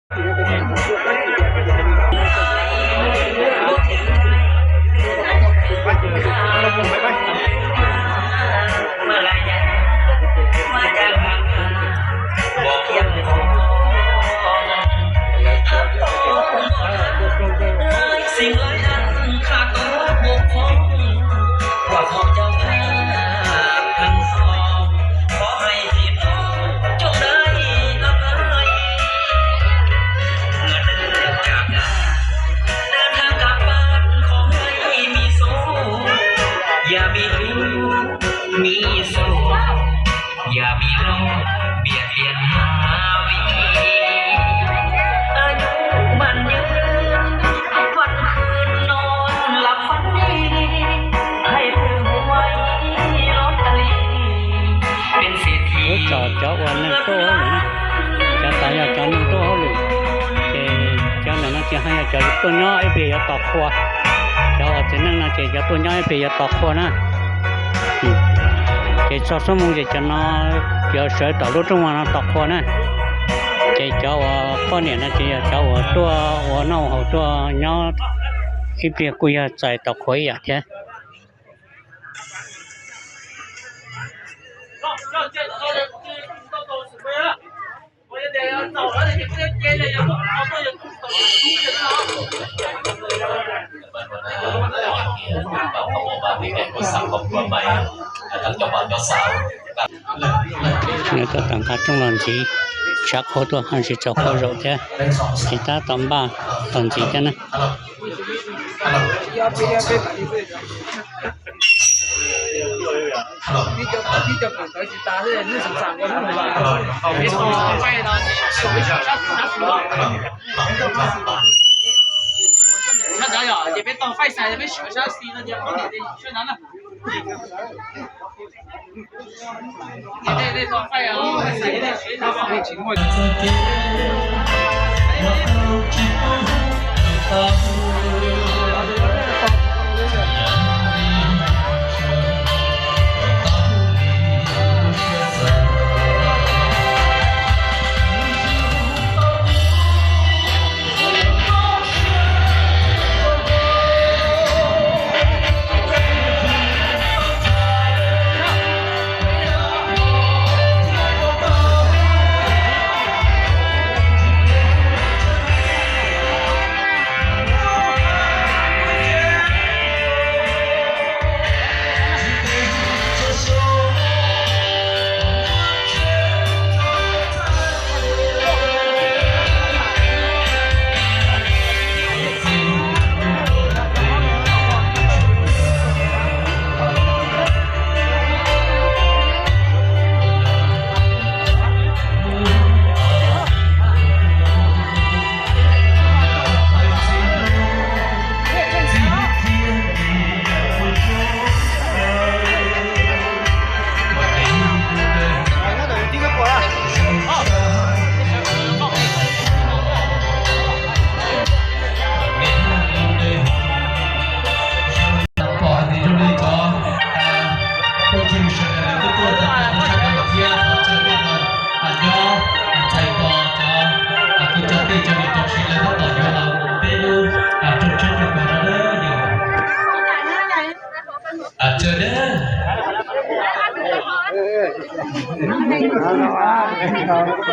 Lub tso cov ua neeg tuaj hauj lwm, cov tas yog cov neeg tuaj hauj lwm, ces cov ntawm no ces ho yog cov tuaj nyob ib pliag yuav tos qhua. Cov uas txiv neej no ces cov tuaj nyob ib pliag yuav tos qhua na. Ces txog xuab moos ces cov no yuav sawv tom lub rooj vag no tos qhua na. Ces cov uas poj niam no ces yog cov uas tuaj ua noj haus tuaj nyob ib pliag kuj yog txais tos qhua ib yam thiab. Nws tuaj tawm nqa rooj los ntxiv, tshav qhua tuaj ho tsis txaus qhua zaum thiab, ces tab tom npaj los ntxiv thiab na. Pom hais tias zoo li cov phooj ywg sawv daws lawv twb tuaj tau tag tshaj plaws thiab, thov caw nej nyob ntxhais tos cov kwv cov tij cov niam cov txiv lawv tab tom yuav los mus peb lub rooj tsheb rooj kos no nawb yom. Caw nawb.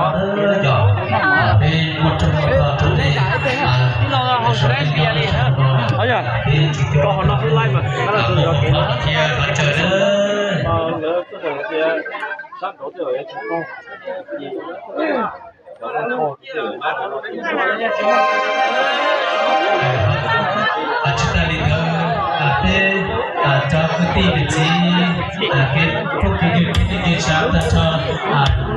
Cov peb muaj rooj muaj tog rau nej, sawv daws, peb tsis coj thiab qhov chaw na. Tsis tas li ntawd, peb cov kwv tij kwv txiv, kev phooj ywg kwv tij neej tsa tag nrho,